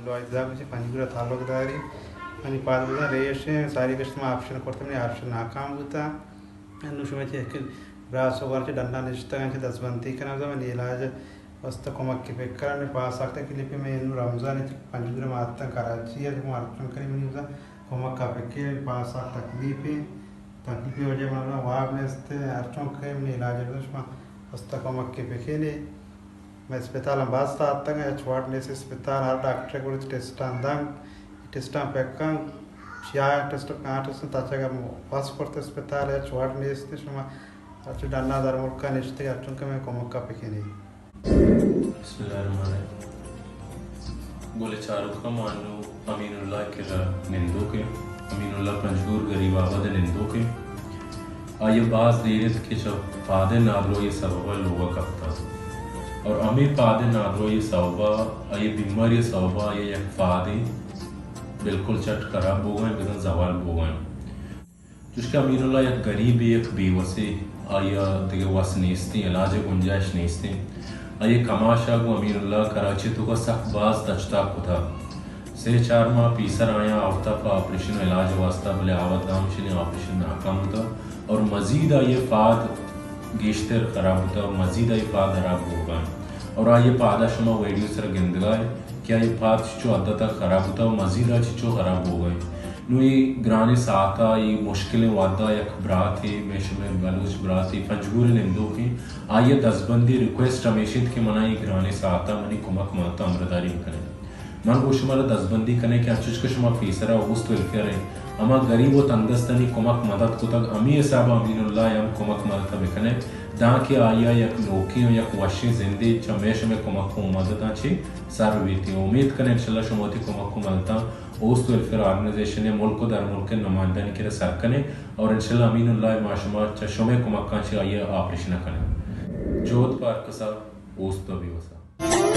لوگ دار چہ پنجگور ءَ تعلق داری۔ منی پاد بزاں ریش ایں، ساری گشت ما آپریشن کرتہ، منی آپریشن ناکام بوتہ۔ انوں شمئے چہ یک براس ءُ گوار چہ ڈنّا نشتگ اَنت، چہ دزبندی کناں، بزاں منی علاج ءِ واستہ کمکے بکن۔ منی پاد سک تکلیفے، من انوں رمضان ءَ چہ پنجگور ءَ ما اتاں کراچی ءَ، شما ہرچ کمک کنی منی بزاں کمک ءَ بکن، منی پاد سک تکلیفے۔ تکلیفے وجہ من واب نیست، ہرچ کمک منی علاج ءِ واستہ کمکے بکن۔ مئے اسپتالاں باز ساعت تک ہچ وڑ نیست، اسپتال ہر ڈاکٹر گڑا ٹیسٹاں دنت، ٹیسٹاں پکاں، چیا ٹیسٹ، کہاں ٹیسٹ، تچگ ءَ وس کرت اسپتال، ہچ وڑ نیست۔ شما ہرچ ڈنّا در ملک ءَ نشتگ، ہرچ کمک ءَ مئے کمک ءَ بکن ئے۔ بسم اللہ الرحمن الرحیم۔ گل چاروکاں، ما انوں امین اللہ ءِ کرّا نندوک ایں۔ امین اللہ پنجگور گریب آباد ءِ نندوک ایں۔ آئی ءَ باز دیر اِنت کہ چہ پاد ءِ نادراہی ءِ سبب ءَ لوگ ءَ کپتہ اور ہمے پاد ءِ نادراہی ءِ سبب ءَ، آئی ءِ بیماری ءِ سبب ءَ آئی ءِ یک پادے بالکل چٹ خراب بوگ ءَ اِنت، بزاں زوال بوگ ءَ اِنت۔ چوشکہ امین اللہ یک گریبے، یک بے وسے، آئی ءَ دگہ وس نیستیں، علاج ءِ گنجائش نیستیں۔ آئی ءِ کماش ءَ گوں امین اللہ کراچی ءِ توک ءَ سک باز تچ تاک کتہ۔ سے چار ماہ پیسر آیاں آورتہ پہ آپریشن ءُ علاج ءِ واستہ، بلے آ وھد ءَ ہم اشانی آپریشن ناکام بوتہ اور مزید آئی ءِ پاد گیشتر خراب بوتہ اور مزید آئی ءِ پاد خراب بوگ ءَ اِنت۔ اور آئی ءِ پاد ءَ شما ویڈیو ءِ سرا گندگ ءَ ئے کہ آئی ءِ پاد چچو حد ءَ تک خراب بوتہ اور مزید آ چچو خراب بوگ ءَ اِنت۔ نوں اے گرانیں ساعت ءَ، اے مشکلیں وھد ءَ یک براتے، مئے شمئے بلوچ براتے، پنجگور ءِ نندوکیں، آئی ءِ دزبندی ریکویسٹ ہمیش اِنت کہ منا اے گرانیں ساعت ءَ منی کمک مدت ءَ ہمراہداری بکن ئے۔ من گوں شمارا دزبندی کنیں کہ انچوش کہ شما پیسر ءَ اوست ویلفیئر ءِ ہما گریب ءُ تنگدستانی کمک مدت کتگ، ہمے حساب ءَ امین اللہ ءِ ہم کمک مدت ءَ بکن ئے، دانکہ آئی ءَ یک نوکیں ءُ یک وشیں زندے چہ مئے شمئے کمک ءُ مدتاں چہ سر بیت۔ امیت کنیں انشاءاللہ شما وتی کمک ءُ مدتاں اوست ویلفیئر آرگنائزیشن ءِ ملک ءُ درملک ءِ نمائندانی کرا سر کن ئے اور انشاءاللہ امین اللہ ءَ ما شما چہ شمئے کمکاں چہ آئی ءِ آپریشن ءَ کن ایں۔ جہد پہ ہرکس ءَ، اوست پہ بے وس ءَ۔